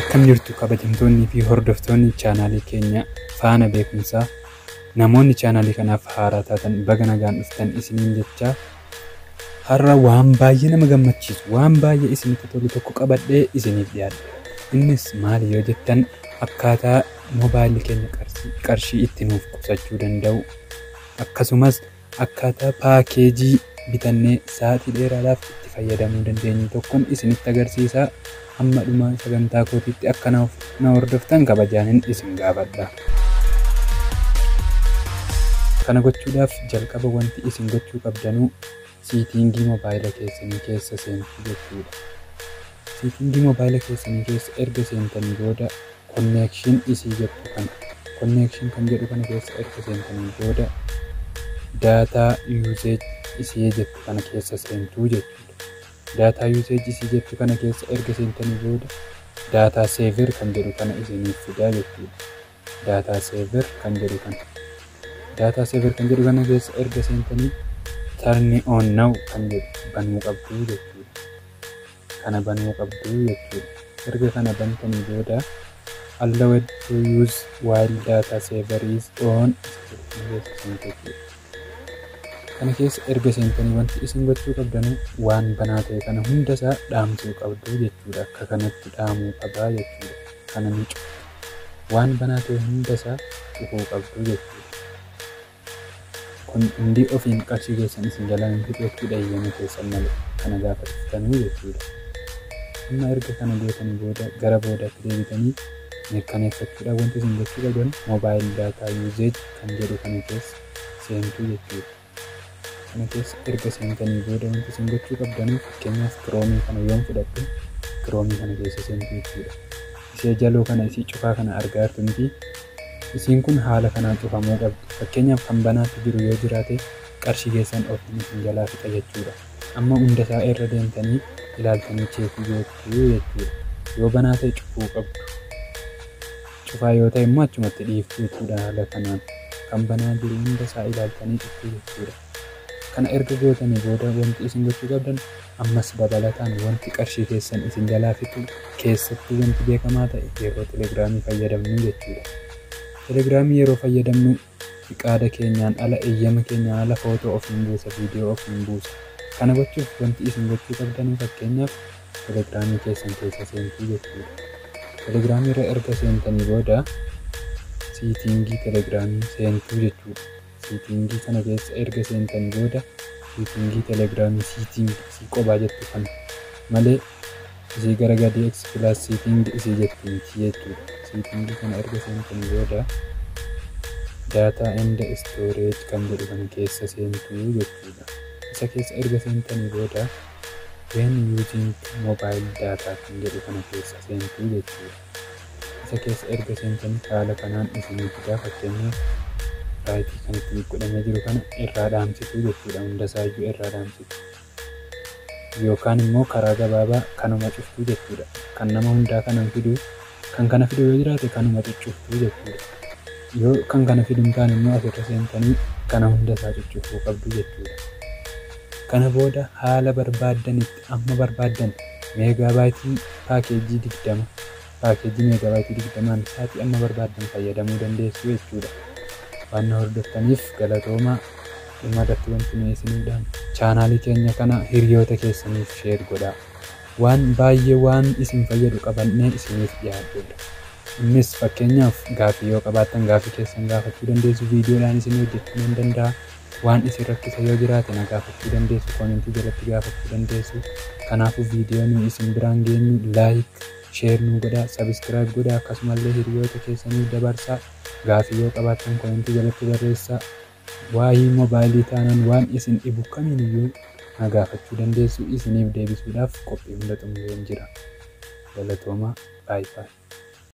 Akkam jirtu kabajamtoonnii fi hordoftoonni chaanaalii keenya Faana Beekumsaa? Namoonni chaanaalii kanaaf haaraa taatan, baga nagaan dhuftan isiniin jechaa, har'a waan baay'ee nama gammachiisu, waan baay'ee isinitti tolu tokko qabadhee isiniif dhiyaadhe. Innis maali yoo jettan, akkaataa moobaayilli keenya qarshii itti nuuf qusachuu danda'u, akkasumas akkaataa paakeejii bitannee sa'aatii dheeraadhaaf itti fayyadamuu dandeenyu tokkoon isinitti agarsiisaa. Hamma dhuma sagantaa kootiitti akka na hordoftan kabajaanin isin gaafadha. Kana gochuudhaaf jalqaba wanti isin gochuu qabdanuu setting moobaayila keessanii keessa seentu jechuudha. Setting moobaayila keessanii keessa erga seentanii booda, connection isii jettu kana, connection kan jedhu kana keessa erga seentanii booda, data usage isii jettu kana keessa seentuu jechuudha. Data usage isii jettu kana keessa erga seentanii booda, data saver kan jedhu kana isiniif fidaa jechuudha. Data saver kan jedhu kana. Data saver kan jedhu kana keessa erga seentanii, turn on now kan jedhu banuu qabdu jechuudha. Kana banuu qabdu jechuudha. Erga kana bantanii booda, allowed to use while data saver is on isa jedhu kana keessa seentu jechuudha. Kana keessa erga seentanii, wanti isin gochuu qabdanu waan banaa ta'e kana hundasaa dhaamsuu qabdu jechuudha. Akka kanatti dhaamuu qabaa jechuudha. Kana ni cuftu. Waan banaa ta'e hundasaa cufuu qabdu jechuudha. Kun hundi ofiin qarshii keessan isin jalaa hin fixu jechuudha, eeyyama keessan malee. Kana gaafa cuftanuu jechuudha. Amma erga kana gootanii booda, gara boodaatti deebitanii mirkaneeffachuudhaaf wanti isin gochuu qabdan mobile data usage kan jedhu kana keessa seentuu jechuudha. Kana keessa erga seentanii booda, wanti isin gochuu qabdanuu, fakkeenyaaf Chrome kana yoon fudhadhu, Chrome kana keessa seentuu jechuudha. Ishee jaloo kana, isii cufaa kana argaa jirtu miti? Isiin kun haala kanaan cufamuu qabdi. Fakkeenyaaf kan banaatti jiru yoo jiraate, qarshii keessan ofiin isin jalaa fixa jechuudha. Amma hundasaa irra deemtanii ilaaltanii check gochuu jechuudha. Yoo banaa ta'e cufuu qabdu. Cufaa yoo ta'e immoo achumatti dhiiftu jechuudha haala kanaan. Kan banaa jiru hundasaa ilaaltanii cuftuu jechuudha. Kana erga gootanii booda, wanti isin gochuu qabdan ammas dabalataan wanti qarshii keessan isin jalaa fixu, keessattuu wanti beekamaa ta'e, yeroo Telegramii fayyadamnu jechuudha. Telegramii yeroo fayyadamnu fiqaada keenyaan ala, eeyyama keenyaan ala footoo ofiin buusa, viidiyoo ofiin buusa. Kana gochuuf wanti isin gochuu qabdan, fakkeenyaaf Telegramii keessan keessa seentuu jechuudha. Telegramii irra erga seentanii booda, setting Telegramii seentuu jechuudha. Setting kana keessa erga seentanii booda, setting Telegramii, setting isii qobaa jettu kana malee isii gara gadii X plus setting isii jettu miti jechuudha. Setting kana erga seentanii booda, data and storage kan jedhu kana keessa seentuu jechuudha. Isa keessa erga seentanii booda, when using mobile data kan jedhu kana keessa seentuu jechuudha. Isa keessa erga seentanii, haala kanaan isinii fidaa. Fakkeenyaaf right kan itti godhamee jiru kana irraa dhaamsitu jechuudha. Hundasaayyuu irraa dhaamsitu. Yookaan immoo karaa gabaabaa kanuma cuftuu jechuudha. Kan nama hundaa kanan fidu, kan kana fidu yoo jiraate, kanuma cuccuftuu jechuudha. Yoo kan kana fidu hin taane immoo, asirra seentanii kana hundasaa cuccufuu qabdu jechuudha. Kana booda haala barbaaddanitti amma barbaaddan megabyte package 20, package megabyte 20n sa'aatii amma barbaaddan fayyadamuu dandeessu jechuudha. Waan na hordoftaniif galatoomaa. Dhuma irratti wanti nuyi isinii dhaamnu, chaanaalii keenya kana hiriyoota keessaniif share godhaa. Waan baay'ee waan isin fayyadu qabannee isiniif dhiyaadheera. Innis fakkeenyaaf gaaffii yoo qabaattan, gaaffii keessan gaafachuu dandeessu, viidiyoodhaan isin hojjechuu nan danda'a. Waan isin rakkisa yoo jiraate na gaafachuu dandeessu, comment jalatti gaafachuu dandeessu. Kanaafuu viidiyoo nuyi isin biraan geenyu like, share nu godhaa, subscribe godhaa, akkasumallee hiriyoota keessaniif dabarsaa. Gaaffii yoo qabaattan comment jalatti barreessaa. Waa'ee moobaayilii taanaan waan isin dhibu kamiiniyyuu na gaafachuu dandeessu, isiniif deebisuudhaaf qophii hunda xumureen jira. Galatoomaa, baay'ee.